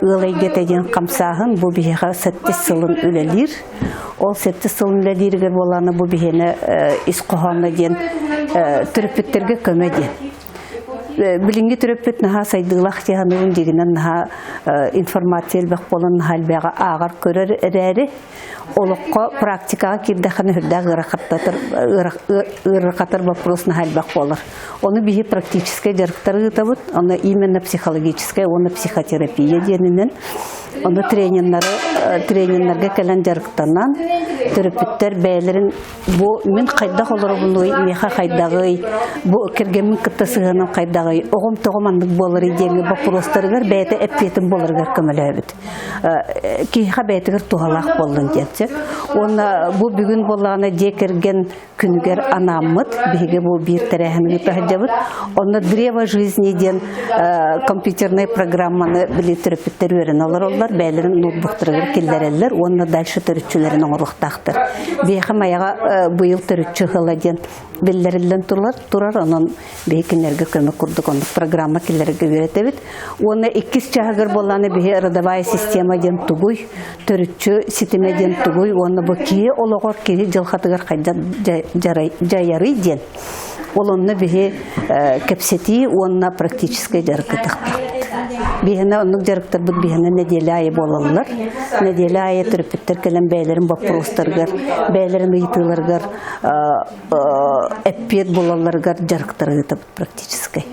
Ыал эйгэтэ диэн хамсааһын бу биһиэхэ сэттис сылын үлэлиир. Ол сэттис сылын үлэлииригэр буолааны бу биһиэнэ ис хоһооно диэн төрөппүттэргэ көмө диэн. Билиҥҥи төрөппүт наһаа сайдыылаах дьаһаныбын дьигинэн наһаа информация элбэх буолан наһаа элбэҕи ааҕар көрөр эрээри олоххо практикаҕа киирдэххинэ сүрдээх ыарахаттатар ыарырҕатар вопрос наһаа элбэх буолар. Ону биһи практическай дьарыктары ыытабыт, онно именно психологическая уонна психотерапия диэнинэн ону трениннары трениннарга кэлэн дьарыктанан төрөппүттэр бэйэлэрин бу мин хайдах олоробунуй, миэхэ хайдаҕый, бу кэргэммин кытта сыһыаным хайдаҕый, оҕом тоҕо маннык буоларый диэҥҥэ боппуруостарыгар бэйэтэ эппиэтин буоларыгар көмөлөөбүт. Киһиэхэ бэйэтигэр туһалаах буоллун диэн. Уонна бу бүгүн буоллаҕына дьиэ кэргэн күнүгэр анааммыт биһиги бу биир тэрээһини ыыта сылдьабыт. Онно Древо жизни диэн компьютернай программаны били төрөппүттэр үөрэнэ олороллор, бэйэлэрин ноутбуктарыгар киллэрэллэр уонна дальше төрүччүлэрин оҥоруохтаахтар. Биһиэхэ Майаҕа быйыл төрүччү ыһыла диэн биллэриллэн турар, турар онон биһи кинилэргэ көмө курдук оннук программа киллэрэргэ үөрэтэбит. Уонна иккис чааһыгар буоллаҕына биһи родовая система диэн тугуй, төрүччү ситимэ диэн тугуй уонна бу киһи олоҕор киһи дьылҕатыгар хайдах дьайарый диэн. Ол онно биһи кэпсэтии уонна практическай дьарык ытахтаахпыт. Биһиэнэ оннук дьарыктарбыт биһиэнэ нэдиэлэ аайы буолаллар. Нэдиэлэ аайы төрөппүттэр кэлэн бэйэлэрин боппуруостарыгар, бэйэлэрин ыйытыыларыгар эппиэт булалларыгар дьарыктары ыытабыт практическай.